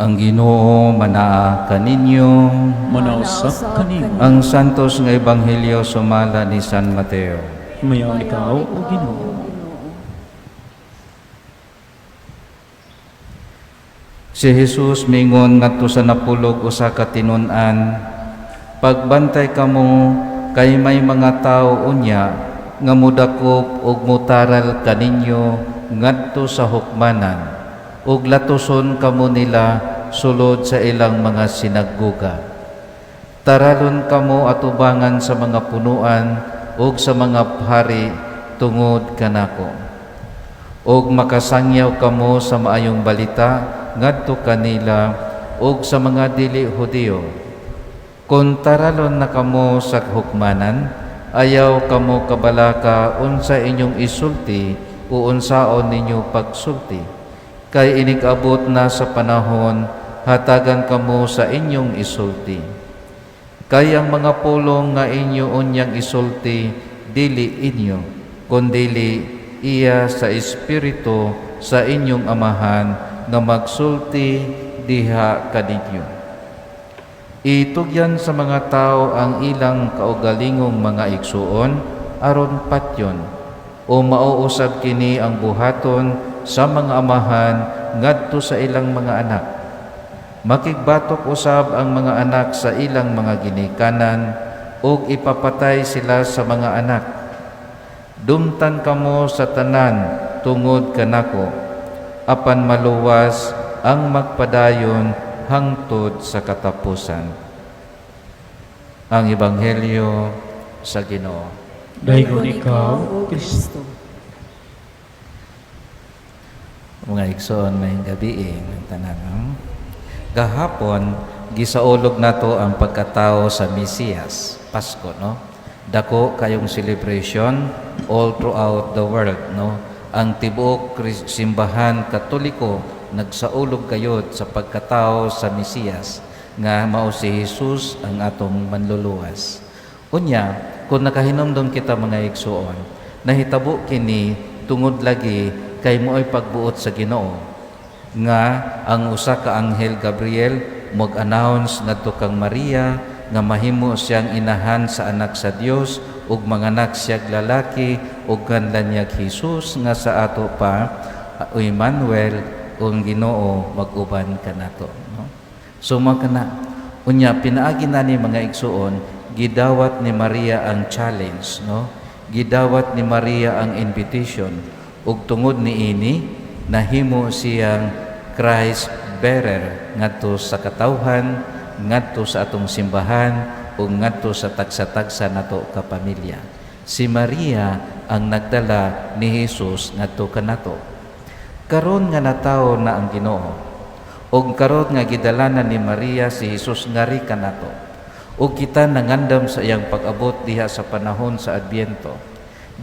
Ang Ginoo manaa kaninyo. Manaa usab kanimo. Ang Santos nga Ebanghelyo sumala ni San Mateo. Himayaon ikaw, O Ginoo. Si Jesus mingon ngadto sa napulog usa ka tinun-an, "Pagbantay kamo kay may mga tawo unya nga mudakop ug mutaral kaninyo ngadto sa hukmanan ug latuson kamo nila sulod sa ilang mga sinagoga. Taralon kamo atubangan sa mga punuan ug sa mga hari tungod kanako. Ug makasangyaw kamo sa maayong balita ngadto kanila ug sa mga dili Hudiyo. Kon taralon na kamo sa hukmanan, ayaw kamo kabalaka unsa inyong isulti o unsaon ninyo pagsulti. Kay inig-abot na sa panahon, hatagan kamo sa inyong isulti. Kay ang mga pulong nga inyo unyang isulti, dili inyo, kundili iya sa Espiritu sa inyong Amahan nga magsulti diha kaninyo. Itugyan sa mga tao ang ilang kaugalingong mga igsuon aron patyon, o mao usab kini ang buhaton sa mga amahan ngadto sa ilang mga anak. Makigbatok usab ang mga anak sa ilang mga ginikanan ug ipapatay sila sa mga anak. Dumtan kamo sa tanan tungod kanako, apan maluwas ang magpadayon hangtod sa katapusan." Ang Ebanghelyo sa Ginoo. Daygon ikaw, O Kristo. Mga igsoon, maayong gabii ng tanan. Gahapon, gisaulog nato ang pagkatao sa Mesiyas, Pasko, no? Dako kayong celebration all throughout the world, no? Ang tibuok Simbahan Katoliko nagsaulog gayod sa pagkatao sa Mesiyas nga mao si Jesus ang atong manluluwas. Unya, kung nakahinumdom kita, mga igsuon, nahitabo kini tungod lagi kay mao'y pagbuot sa Ginoo nga ang usa ka anghel Gabriel mag-announce ngadto kang Maria nga mahimo siyang inahan sa anak sa Dios ug manganak siyag lalaki ug nganlan niya Jesus nga sa ato pa o Emmanuel, ang Ginoo mag-uban kanato, no? So mao kana. Unya, pinaagi na ni, mga igsuon, gidawat ni Maria ang challenge, no? Gidawat ni Maria ang invitation ug tungod niini nahimo siyang Christ bearer ngadto sa katawhan, ngadto sa atong simbahan ug ngadto sa tagsa-tagsa nato ka pamilya. Si Maria ang nagdala ni Jesus ngadto kanato. Karon nga natawo na ang Ginoo ug karon nga gidala na ni Maria si Jesus ngari kanato ug kita nangandam sa iyang pag-abot diha sa panahon sa Adbyento,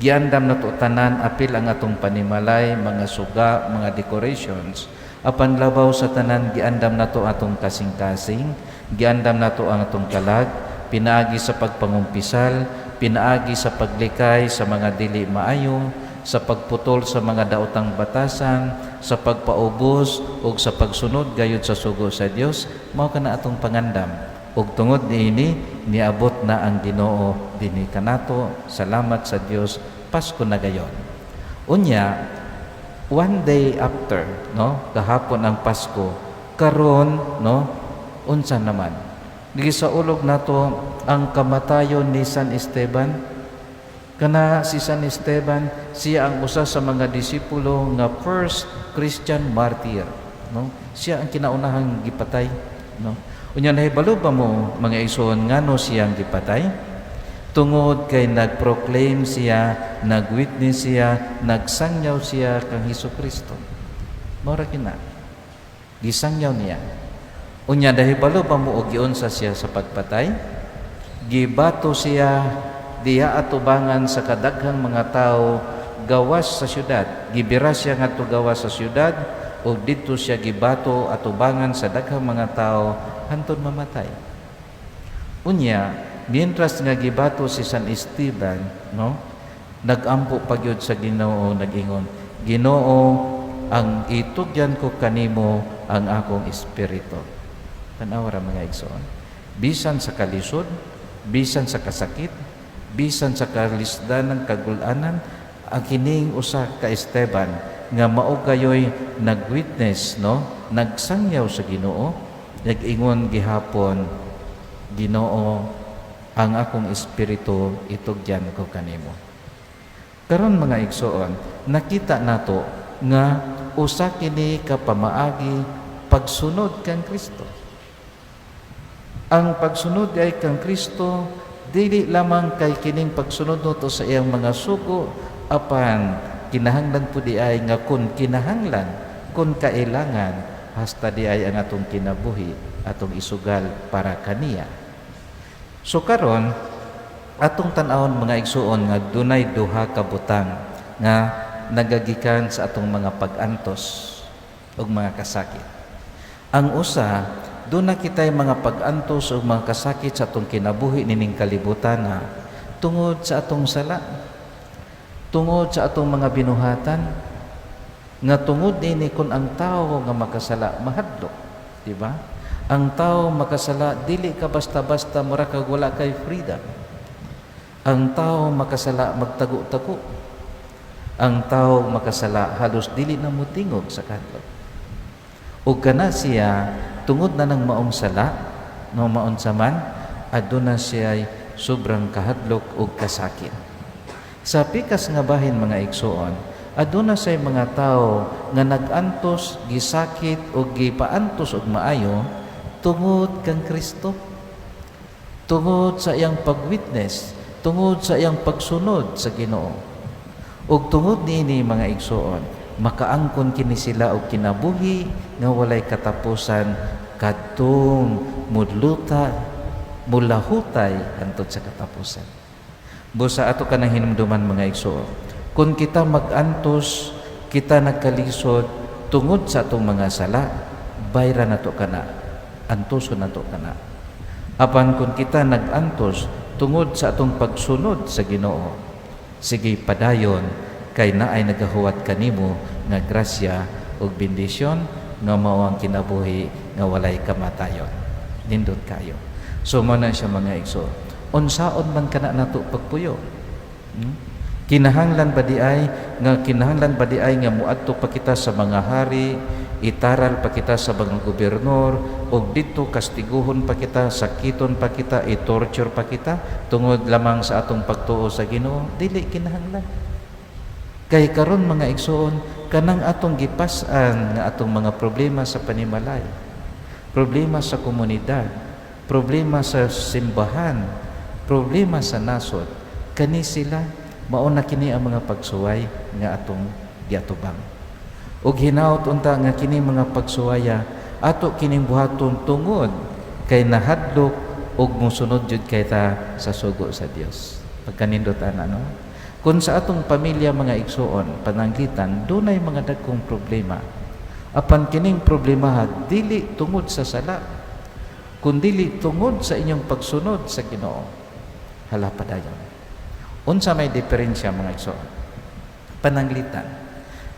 giandam nato tanan, apil ang atong panimalay, mga suga, mga decorations. Apan labaw sa tanan, giandam nato atong kasing-kasing, giandam nato ang atong kalag, pinaagi sa pagpangumpisal, pinaagi sa paglikay sa mga dili maayo, sa pagputol sa mga daotang batasan, sa pagpaubos ug sa pagsunod gayud sa sugo sa Dios. Mao kana atong pangandam. Ug tungod niini niabot na ang Ginoo dinhi kanato. Salamat sa Dios, Pasko na gayon. Unya, one day after, no, gahapon ang Pasko, karon, no, unsa naman? Gisaulog nato ang kamatayon ni San Esteban. Kana si San Esteban, siya ang usa sa mga disipulo nga first Christian martyr, no? Siya ang kinaunahang gipatay, no? Unya, nahibalo ba mo, mga igsoon, ngano siyang gipatay? Tungod kay nag-proclaim siya, nag-witness siya, nagsangyaw siya kang Hesus Kristo. Mao ra kina. Gisangyaw niya. Unya, nahibalo ba mo og giunsa siya sa pagpatay? Gibato siya diha atubangan sa kadaghang mga tao gawas sa syudad. Gibira siya ngadto gawas sa syudad ug didto siya gibato atubangan sa daghang mga tao hantod mamatay. Unya, mientras nga gibato si San Esteban, no, nagampo pa gyud sa Ginoo, nag-ingon, "Ginoo, ang itugyan ko kanimo ang akong espiritu. Tanawa ra, mga igsoon. Bisan sa kalisod, bisan sa kasakit, bisan sa kalisdanan, kagulanan, ang kining usa ka Esteban nga mao kayoy nagwitness, no, nagsangyaw sa Ginoo, nag-ingon gihapon, "Ginoo, ang akong espiritu itugyan ko kanimo." Karon, mga igsoon, nakita nato nga usa kini ka pamaagi pagsunod kang Kristo. Ang pagsunod ay kang Kristo, dili lamang kay kining pagsunod nato sa iyang mga sugo, apan kinahanglan po di ay nga kun kinahanglan, kun kailangan, hasta di ay ang atong kinabuhi atong isugal para kaniya. So karon, atong tan-awon, mga igsuon, nga dunay duha ka butang nga nagagikan sa atong mga pag-antos ug mga kasakit. Ang usa, duna kitay mga pag-antos ug mga kasakit sa atong kinabuhi nining kalibutan na tungod sa atong sala, tungod sa atong mga binuhatan, nga tungod nini kun ang tao nga makasala mahadlok, di ba? Ang tao makasala, dili ka basta-basta, mura kag wala kay freedom. Ang tao makasala, magtago-tago. Ang tao makasala, halos dili na motingog sa kahadlok. Ug kana siya, tungod na ng maong sala, no, maunsa man, aduna siya sobrang kahadlok ug kasakit. Sa pikas nga bahin, mga igsuon, aduna say mga tao nga nag-antos, gisakit o gipaantos og maayo tungod kang Kristo. Tungod sa iyang pagwitness, tungod sa iyang pagsunod sa Ginoo. Ug tungod niini, mga igsuon, makaangkon kini sila og kinabuhi nga walay katapusan kadtong mudluta, mulahutay hantod sa katapusan. Busa ato kanang hinumduman, mga igsuon. Kung kita mag-antos, kita nagkalisod tungod sa atong mga sala, bayra nato kana, antoson nato kana. Apan kung kita nag-antos tungod sa atong pagsunod sa Ginoo, sige padayon, kay naay nagahuwat kanimo nga grasya ug bendisyon nga mao ang kinabuhi nga walay kamatayon. Nindot kayo. So mo na siya, mga igsoon. Unsaon man kana nato pagpuyo? Kinahanglan ba di ay nga muadto pa kita sa mga hari, itaral pa kita sa mga gobernador, ug didto kastiguhon pa kita, sakiton pa kita, i-torture pa kita tungod lamang sa atong pagtuo sa Ginoo? Dili kinahanglan. Kay karon, mga igsoon, kanang atong gipas-an nga atong mga problema sa panimalay, problema sa komunidad, problema sa simbahan, problema sa nasod, kani sila mao na kini ang mga pagsuway nga atong giatubang. Ug hinaut unta nga kini mga pagsuwaya ato kining buhaton tungod kay nahadlok ug mosunod jud kita sa sugo sa Dios. Pagkanindot ana, no? Kung sa atong pamilya, mga igsuon, pananglitan dunay mga dagkong problema. Apan kining problema dili tungod sa sala, kundili tungod sa inyong pagsunod sa Ginoo. Hala, padayon. Unsa may diferensya, mga igsoon? Pananglitan,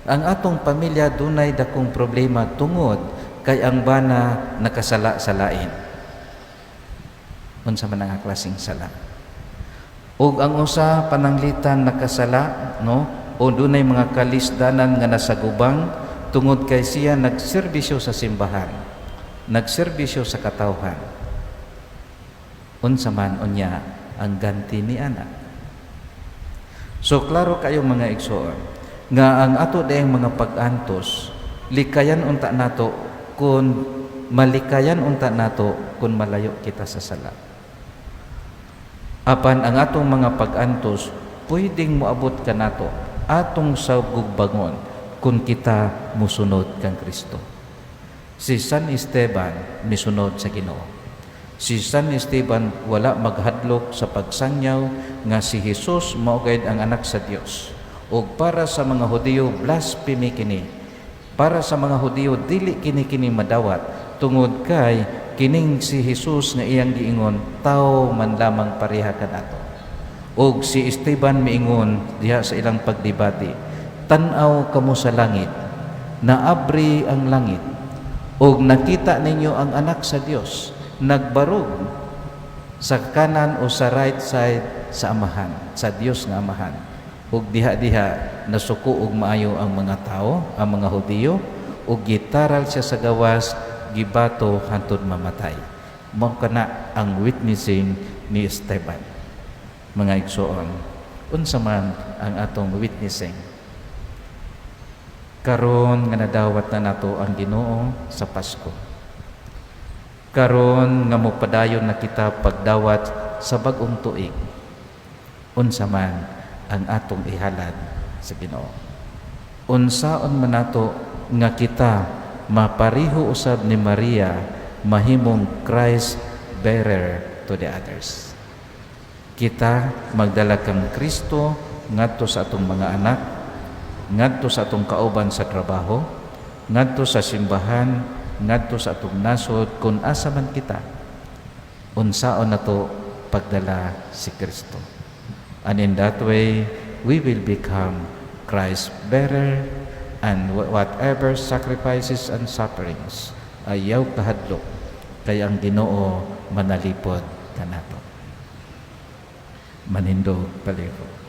ang atong pamilya dunay dakong problema tungod kay ang bana nakasala sa lain. Unsa man ang klaseng sala? Ug ang usa, pananglitan nakasala, no? O dunay mga kalisdanan nga nasagubang tungod kay siya nagserbisyo sa simbahan, nagserbisyo sa katawhan. Unsa man unya ang ganti ni ana? So klaro kayo, mga igsoon, nga ang ato dayang mga pag-antos, likayan unta nato kung malayo kita sa sala. Apan ang atong mga pag-antos pwedeng moabot kanato, atong sagugbangon kung kita musunod kang Kristo. Si San Esteban misunod sa Ginoo. Si San Esteban wala maghadlok sa pagsangyaw nga si Jesus mao gayud ang anak sa Dios. Ug para sa mga Hudiyo, blasphemy kini. Para sa mga Hudiyo, dili kini kini madawat tungod kay kining si Jesus nga iyang giingon, tao man lamang pareha kanato. Ug si Esteban miingon diha sa ilang pagdebate, "Tan-aw kamo sa langit, naabri ang langit." Ug nakita ninyo ang Anak sa Dios nagbarog sa kanan o sa right side sa Amahan, sa Dios nga Amahan. Ug diha-diha nasuko og maayo ang mga tao, ang mga Hudiyo, ug gitaral siya sa gawas, gibato hantod mamatay. Mao kana ang witnessing ni Esteban. Mga igsoon, unsa man ang atong witnessing? Karon nga nadawat na nato ang Ginoo sa Pasko, karon nga mopadayon na kita pagdawat sa bag-ong tuig, unsa man ang atong ihalad sa Ginoo? Unsaon man nato nga kita mapariho usab ni Maria, mahimong Christ bearer to the others? Kita magdala kang Kristo ngadto sa atong mga anak, ngadto sa atong kauban sa trabaho, ngadto sa simbahan, ngadto sa atong nasod, kung asa man kita. Unsaon nato pagdala si Kristo? And in that way, we will become Christ bearer, and whatever sacrifices and sufferings, ayaw kahadlok kay ang Ginoo manalipod kanato. Manindog palihog.